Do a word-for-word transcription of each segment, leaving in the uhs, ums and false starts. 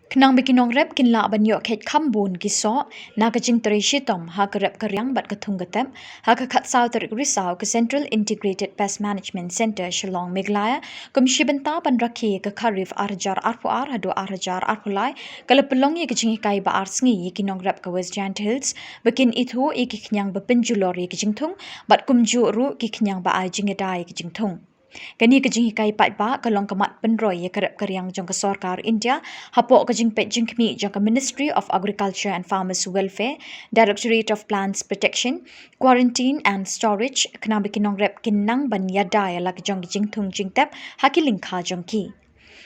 Khnang ba ki nongrep kin lah ban ïoh kheit kham bun ki soh na ka jingtrei shitom ha ka rep ka riang bad ka thung ka tep, ha ka khatsaw tarik Risaw ka Central Integrated Pest Management Centre Shillong, Meghalaya, kum shi bynta ban rakhe ka Kharif ar hajar arphew ar haduh ar hajar arphew lai, ka la pynlong ïa ka jinghikai ba ar sngi ïa ki nongrep ka West Jaiñtia Hills ba kin ithuh ïa ki khñiang ba pynjulor ïa ka jingthung bad kumjuh ruh ki khñiang ba ai jingïada ïa ka jingthung. Kane ka jinghikai paidbah ka long ka mat pynroi ïa ka rep ka riang jong ka sorkar India hapoh ka jingpeit jingkhmih jong ka Ministry of Agriculture and Farmers Welfare, Directorate of Plants Protection, Quarantine and Storage, khnang ba ki nongrep kin nang ban ïada ïa la ki jong ki jingthung jingtep ha ki lyngkha jong ki.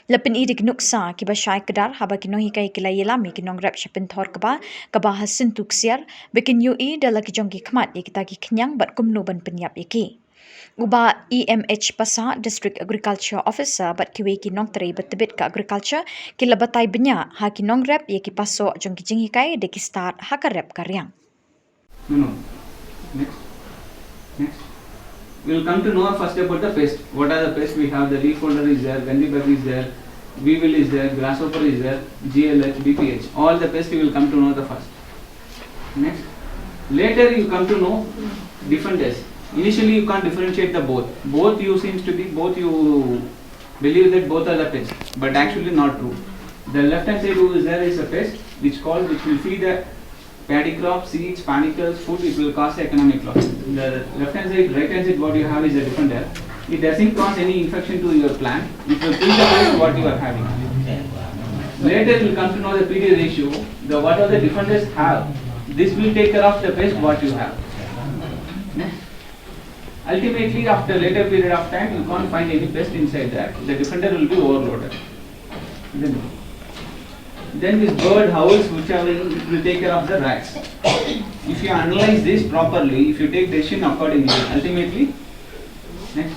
La pyni da ki nuksa kiba shai kdar haba ki nonghikai ki la ïalam ïa ki nongrep sha pynthor kba, kaba ha Syntu Ksiar, ba kin ïohi da la ki jong ki khmat ïa kita ki khñiang bad kumno ban pynïap ïa ki. U Bah E M H Passah, District Agriculture Officer, bad kiwei ki nongtrei ba tbit ka agriculture, ki la batai bniah ha ki nongrep ïa ki pasoh jong ki jinghikai da ki stad ha ka rep ka riang. No, no. Next. Next. We'll come to know first about the pest. What are the pests we have? The leaf folder is there, gandhi bug is there, weevil is there, grasshopper is there, G L H, B P H. All the pests you will come to know the first. Next. Later you come to know different pests. Initially you can't differentiate the both. Both you seems to be, both you believe that both are the pests, but actually not true. The left hand side who is there is a pest which called, which will feed the paddy crop, seeds, panicles, food, it will cause economic loss. The left hand side, right hand side, what you have is a different error. It doesn't cause any infection to your plant. It will kill the pest what you are having. Later you will come to know the P D ratio, the what are the different pests have. This will take care of the pest what you have. Next. Ultimately, after later period of time, you can't find any pest inside that. The defender will be overloaded. Then, then this bird howls, which are, it will take care of the rats. If you analyze this properly, if you take decision accordingly, ultimately, next.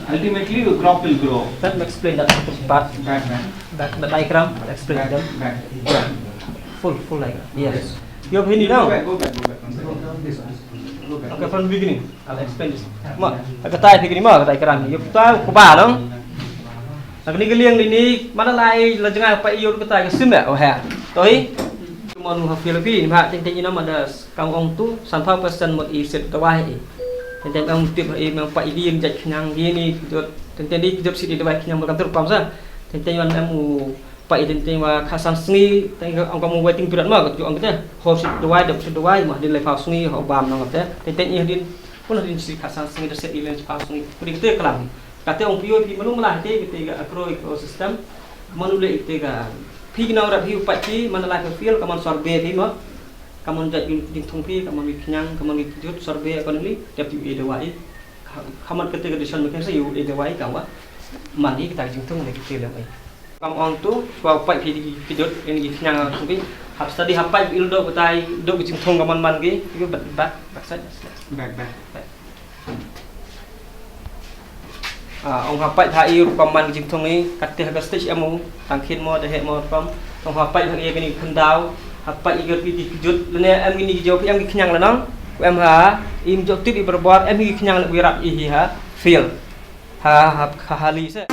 Ultimately, your crop will grow. Let me explain that part. Back, back, That, the diagram, I'll explain back, them. Back. Full, full diagram. Yes. You have any now? Go back, go back, go back. One second. This one. Go back. Okay, from the beginning, I'll explain this. Ma, ka tai phi kini ma, ka tai kram. Yo ta ku ba dong. Nak ni keliang ni ni, mana lai la jengah pa iyo ka tai ka sim ya, oh ha. Toi. Mon ha fil phi, ni ma ting ting ina ma da kam ong tu, san pha percent mot i sit dawai i. Ting ting ong tip i meng pa i din jat khñiang gini, jot ting ting di jot sit i dawai khñiang ma kam tur pam sa. Ting ting wan em u pa i ting ting wa kha san sngi, ting ting ong kam waiting period ma, ka ju ong kata. Ho sit dawai, dep sit dawai, ma din lai pha sngi, ho bam nong kata. Ting ting i din, pun din sit kha san sngi, da sit i lai pha sngi. Pun kata kalam. Kata ong pio phi manu mala te kata ka agro ecosystem. Manu le kata ka phi kena rap hi upat phi, mana lai phi fil, kaman survey phi ma. Kaman jat yung ting thung phi, kaman wi khñiang, kaman wi jut survey accordingly, dep yu e dawai. Kaman kata ka decision making sa yu e dawai ka wa. Man hi kata ka jingthung ne kata le mai. Kam ong tu, wa upat phi ki jut, ini ki khñiang thung phi. Hap study hap pat il do kata, do ka jingthung kaman man ki, yu bat bat, bat sa. Back, back. Ah, ong ha pait ha i rukom man jingthung i, kat te ha ka stage em u, tang khin mo, da he mo rukom, ong ha pait ha i kini khyndaw, ha pait i ki ki jut, lene em kini ki jop, em ki khñiang lenong, em ha, im jop tip i berbor, em ki khñiang le wirat i hi ha, feel. Ha, ha, ha, ha li se.